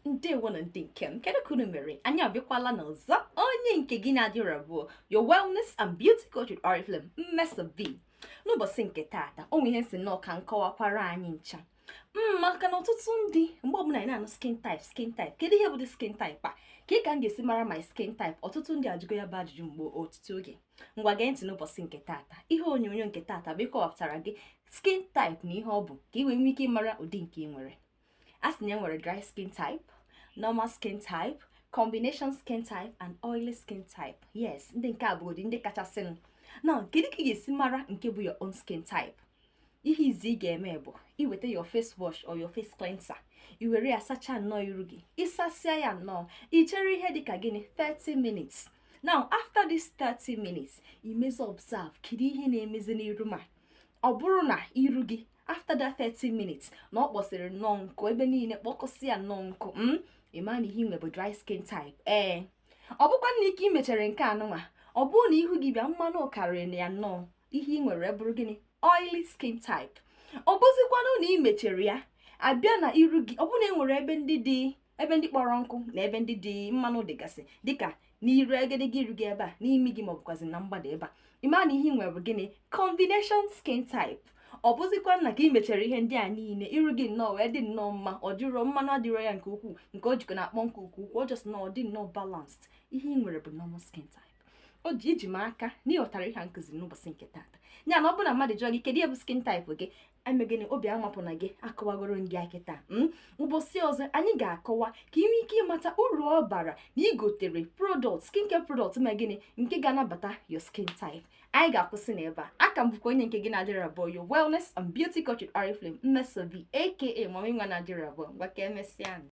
Ndewo na ndị nke m, kedu ka unu mere? Anyị abịakwala n'ọzọ. Onye nke gị na-adịrị abụọ, your wellness and beauty coach with Oriflame, Mmeso B. N'ụbọchị nke taata, o nwe ihe nsị nnọọ ka nkọwakwara anyị ncha maka na ọtụtụ ndị, mgbe ọbụla anyị na-anụ skin type, skin type, kedu ihe bụ dị skin type a? Ka m ga-esi mara my skin type? Ọtụtụ ndị ajụgo ya bụ ajụjụ mgbe ọtụtụ oge. Ngwa, gee ntị n'ụbọchị nke taata. Ihe onyonyo nke taata bụ ịkọwapụtara gị skin type na ihe ọ bụ, ka ị wee nwee ike ịmara ụdị nke ị nwere. A sị na e nwere dry skin type, normal skin type, combination skin type and oily skin type. Yes, ndị nke a bụ ụdị ndị kachasị. Na kedu ka ị ga-esi mara nke bụ your own skin type? Ihe izi ị ga-eme bụ iweta your face wash or your face cleanser, i were ya sachaa nnọọ iru gị. Ịsasịa ya nnọọ, i chere ihe dịka gịnị, 30 minutes. Now, after this 30 minutes, imezi observe kedu ihe na-emezi n'iru. Ma ọ bụrụ na iru gị after that 30 minutes na ọ kpọsịrị nnọọ nkụ, ebe niile kpọkọsị ya nnọọ nkụ, ịma na ihe nwe bụ dry skin type. Ee, ọ bụkwa na ike imechere nke anụnwa, ọ bụrụ na ihu gị bịa mmanụ karịrị na ya nnọọ, ihe ị nwere bụrụ gịnị? Oily skin type. Ọ bụzikwanụ na ị mechere ya, abịa na iru gị, ọ bụrụ na e nwere ebe ndị dị, ebe ndị kpọrọ nkụ na ebe ndị dị mmanụ dịgasị, dịka n'iru egedege iru gị ebe a, n'imi gị, maọbụkwazi na mgbada ebe a, ịma na ihe ị nwere bụ gịnị? Combination skin type. Ọ bụzikwa na ka ị mechara ihe ndị a niile, iru gị nnọọ wee dị nnọọ mma, ọ dịrọ mmanụ, adịrọ ya nke ukwuu, nke o jikọ na-akpọ nkụ nke ukwuu, ọ just na ọ dị nnọọ balanced, ihe ị nwere bụ normal skin type. O ji iji m aka na ịghọtara ihe a nkụziri n'ụbọchị nke taata. Ya na ọ bụrụ na mmadụ jụọ gị kedu ihe bụ skin type gị, eme gịnị? Obi amapụ na gị, akọwagoro gị akịta. Ụbọchị ọzọ anyị ga-akọwa ka ị nwee ike ịmata uru ọ bara na ị gotere product, skincare product, ma gịnị nke ga-anabata your skin type. Anyị ga-akwụsị n'ebe a. Aka m bụkwa onye nke gị na-adịrị abụọ, your wellness and beauty coach with Oriflame, Mmeso B, aka Mami Nwa na-adịrị abụọ. Ngwa, ka emesịa.